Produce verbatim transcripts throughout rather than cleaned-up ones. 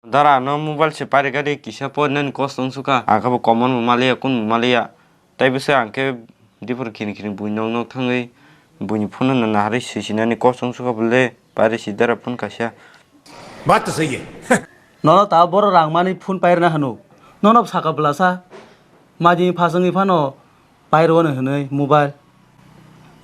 Dara no mobile se pairikha de kisa porinani kosto wngsuka. Ang khe bo common bo maliya, kun bo maliya. Tai bwswk ang khe dipor khini khini bui nok nok thangwi buini phone no naharwi swisinani kosto wngsuka bole pairi si dara phone kaisa. Baat to sahi hai. Nono ta boro rang mani phone pairna hanu. Nono saka bwlasa. Majini phaswngni phano pairwano hwnwi mobile.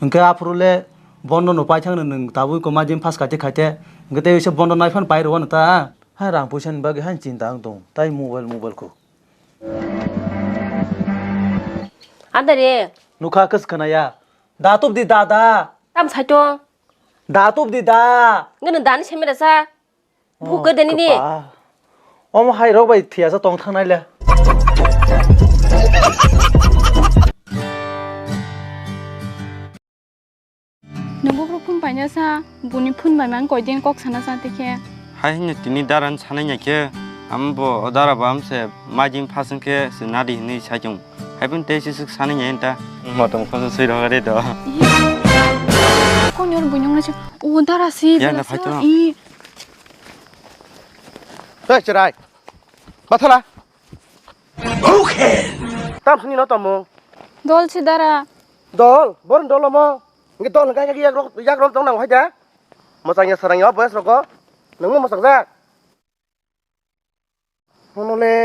Hwnkhe aphuru le bondo no paithangno nwng tabuk ko majini phas khaite khaite. Hwnkhe tei wisa bondo nai phano pairwano ta. Hai rang puisa ni bagwi hai chinta wng tong tai mobile mobile ko. Adare. Nukha kwskhana ya. Da tup di da da. Tam saito. Da tup di da. Ngano dani semera sa. Bukhe de nini. Omo hai rok bai thiyasa tong thang nai le. Nungbo bro phone paina sa, buni phone bai mang koi din kok sana sa te khe. Hai hini tini daran sanai nya khe, ambo o dara bo amse majing phasung khe se nadi hini sai chung. Hai pun te sisuk sanai nya enta. Motom khoso sui rok re do. Konyor bunyong na se, o dara si. Ya na phai to. Hei, cherai. Bathala. Tam sini no tamo. Dol si dara. Dol, bor dol mo. Ngi dol ngai ngai yak rok, yak rok tong nang hai da. Mosang ya sarang ya boys rok. Nang mo mosang jak. Nono le.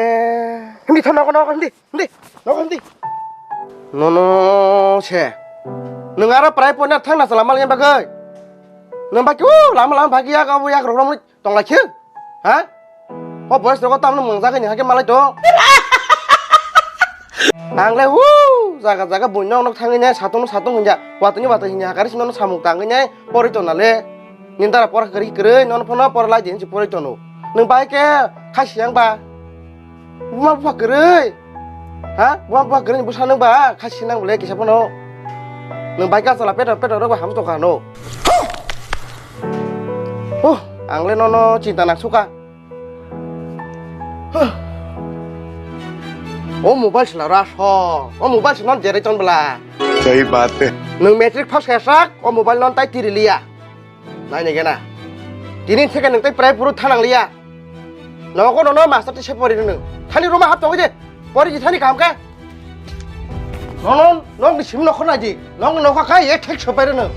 Hindi thon nogo nogo hindi, hindi. Nogo hindi. Nono se. Nang ara prai pona thang na sala mal yang bagai. Nang baki u lama lama bagi yak abu yak rok rok. Tonglaikhe? Ha? O boys rogo tamno mwngjagani hake malai to. Ang le wu jaga jaga buino nok thangwi nai satung satung hinja watungni watui hinja hakari sino samung tangwi nai pori tona le. Nindara por hakari kwrwi nono phono por lai din si pori tono. Nwng bai khe khasi yang ba. Buma bupha kwrwi. Ha? Buma bupha kwrwi bwsa nwng ba kha sinang bole kisa phano. Nwng bai ka chala peto peto rok ba ham to kano. Oh, ang le nono chinta nang suka. Huh. O mobile sila ra so. O mobile sila non jerai ton bela. Sahi baat hai. Nwng matric pass khe sak, o mobile non tai tiri liya. Nai nai gena. Tini theke nang tai prai puru thanang liya. Nogo nono master tise pori rwnw. Thani ruma hap tongwi de. Pori ji thani kaham khe. Nono nokni simi nokho nai di. Nokni nokha khai ek thek sopai rwnw.